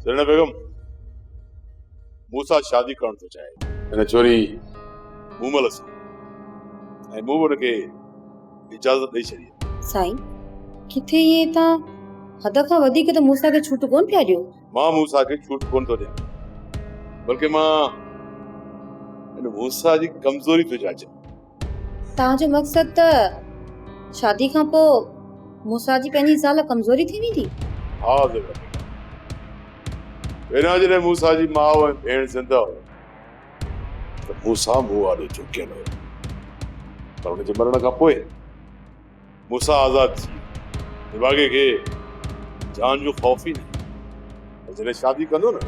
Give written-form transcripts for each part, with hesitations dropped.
زرينا بيگم مون سان شادي ڪرڻ ٿو چاهي. هن ڇوري مومل سان ۽ مون به هن کي اجازت ڏئي ڇڏي آهي. سائين ڪٿي ائين تان حد کان وڌيڪ ته موسيٰ کي ڇوٽ ڪونه پيا ڏيو. مان موسيٰ کي ڇوٽ ڪونه ٿو ڏيان بلڪه مان هن موسيٰ جي ڪمزوري ٿو جاچيان. توهان جو مقصد ته شادي کان پوء موسيٰ جي پنهنجي زال ڪمزوري ٿي ويندي؟ ها زهره بيگم، پهريان جڏهن موسيٰ جي ماء ۽ ڀيڻ زنده هيون ته موسيٰ مون آڏو جهڪيل هيو پر ان جي مرڻ کان پوء موسيٰ آزاد ٿي ويو. نڀاڳي کي جان جو خوف ئي ناهي پر جڏهن شادي ڪندو نه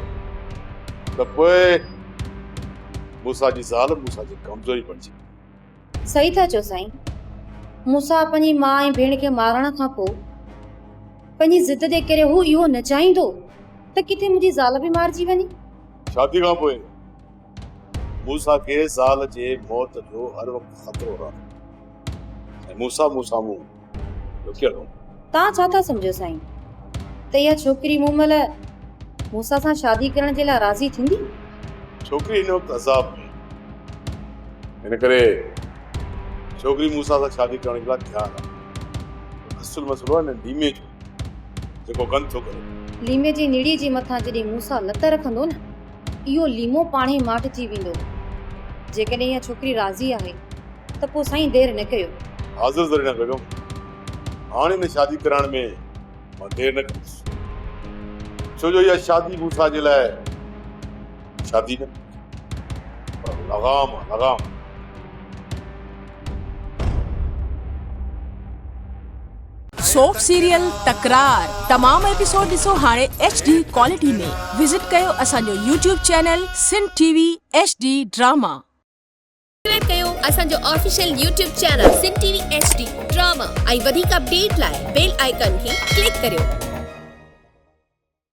ته پوء موسيٰ جي زال موسيٰ جي ڪمزوري بڻجي ويندي. صحيح ٿا چئو سائين. موسيٰ پنهنجي ماء ۽ ڀيڻ کي مارڻ کان پوء پنهنجي ضد جي ڪري هو اهو نه چاهيندو ته ڪٿي منهنجي زال به مارجي وڃي. شادي کان پوء موسيٰ کي زال جي موت جو هر وقت خطرو رهندو ۽ موسيٰ مون سامهون لڪيل هوندو. توهان ڇا ٿا سمجهو سائين ته اها ڇوڪري مومل موسيٰ سان شادي ڪرڻ جي لاء راضي ٿيندي؟ ڇوڪري هن وقت عذاب ۾ آهي، ان ڪري ڇوڪري موسيٰ سان شادي ڪرڻ جي لاء تيار آهي. پر اصل مسئلو آهي هن ليمي جو، جيڪو گند ٿو ڪري. ليمي جي نڙي جي مٿان جڏهن موسيٰ لت رکندو نه، اهو ليمو پاڻهي ماٺ ٿي ويندو. جيڪڏهن اها ڇوڪري راضي آهي ته پوء سائين دير نه ڪيو. حاضر زرينا بيگم، هاڻ هن شادي ڪرائڻ ۾ مان دير نه ڪندس، ڇو جو اها شادي موسيٰ جي لاء شادي نه پر لغام آ، لغام. سوپ سيريل تڪرار تمام ايپيسوڊ ڏسو هاڻي ايڇ ڊي ڪوالٽي ۾ وزٽ ڪيو اسان جو YouTube channel Sindh T V H D drama. Subscribe ڪيو اسان جو official YouTube channel Sindh T V H D drama ۽ وڌيڪ اپڊيٽ لاء بيل آئيڪان کي ڪلڪ ڪريو.